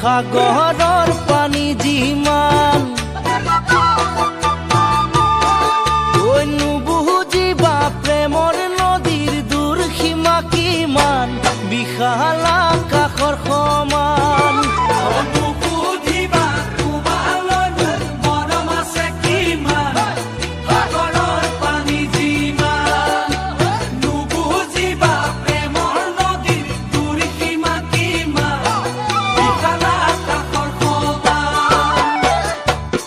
সাগৰৰ পানী যিমান, ঐ নুবুজিবা প্ৰেমৰ নদীৰ দূৰ সীমা কিমান, বিশাল আকাশৰ সমান। নুসুধিবা তোমালৈ মোৰ মৰম আছে কিমান, সাগৰৰ পানী যিমান। নুবুজিবা প্ৰেমৰ নদীৰ দূৰ সীমা কিমান, বিশাল আকাশৰ সমান।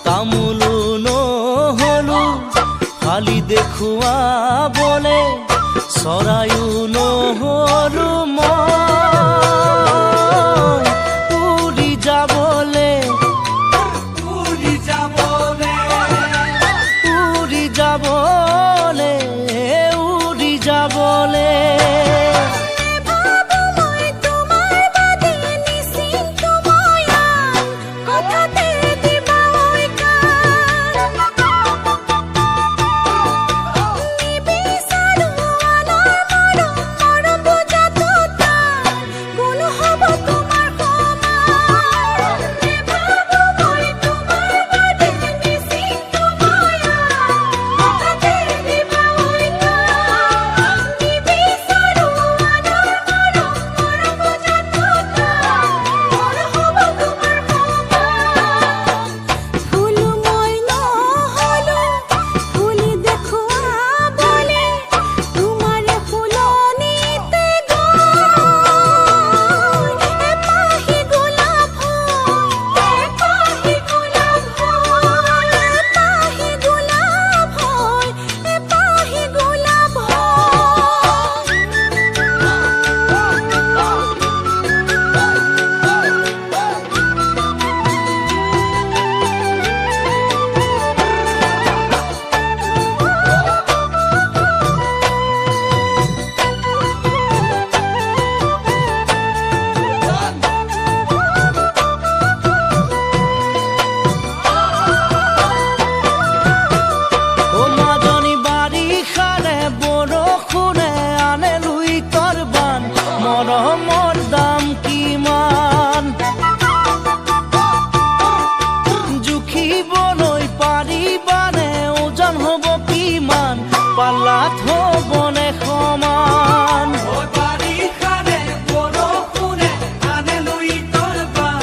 তামোলো নহলো খালি দেখুৱাবলে, চৰাইও নহলো মই উৰি যাবলে, উৰি যাবলে, উৰি যাবলে, উৰি যাবলে। ভাবো মই তোমাৰ বাদে নিশ্চিন্ত মই আন কথাতে দিবা ঐ কাণ। নিবিচাৰো আনৰ মৰম, মৰম বুজাটো টান, কোন হ'ব তোমাৰ সমান। নেভাবো মই তোমাৰ বাদে নিশ্চিন্ত মই আন কথাতে দিবা ঐ কাণ। নিবিচাৰো আনৰ মৰম, মৰম বুজাটো টান, কোন হ'ব তোমাৰ সমান। ফুল মই নহলো ফুলি দেখুৱাবলে, তোমাৰে ফুলনিতে গৈ এপাহি গোলাপ হৈ, এপাহি গোলাপ হৈ, এপাহি গোলাপ হৈ, এপাহি গোলাপ হৈ। অ মাজনী, বাৰিষাৰে বৰষুণে আনে লুইতৰ বান, মৰমৰ দাম কিমান জুখিবলৈ পাৰিবানে? ওজন হ'ব কিমান, পাল্লাত হ'বনে সমান? ঐ বাৰিষাৰে বৰষুণে আনে লুইতৰ বান,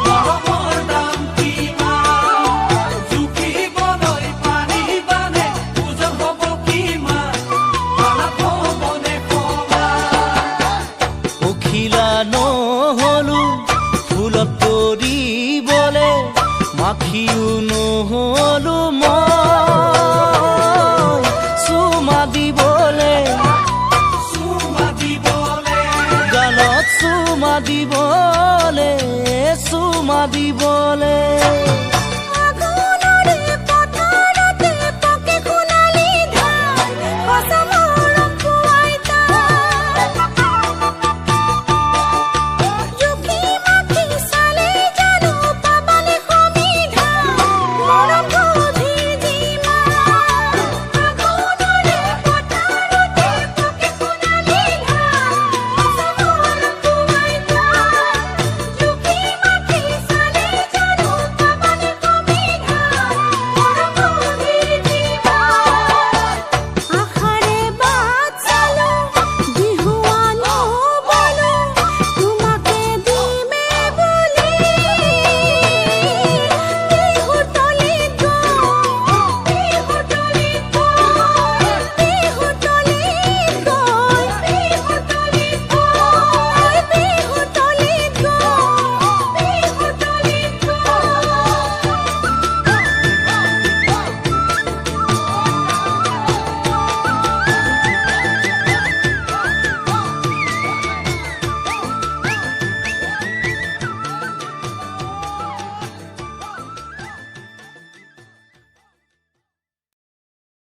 মৰমৰ দাম কিমান জুখিবলৈ পাৰিবানে? ওজন হ'ব কিমান, পাল্লাত হ'বনে সমান? পখিলা নহলো ফুলত পৰিবলে, মাখিও নহলো মই চুমা দিবলে, চুমা দিবলে, গালত চুমা দিবলে, চুমা দিবলে।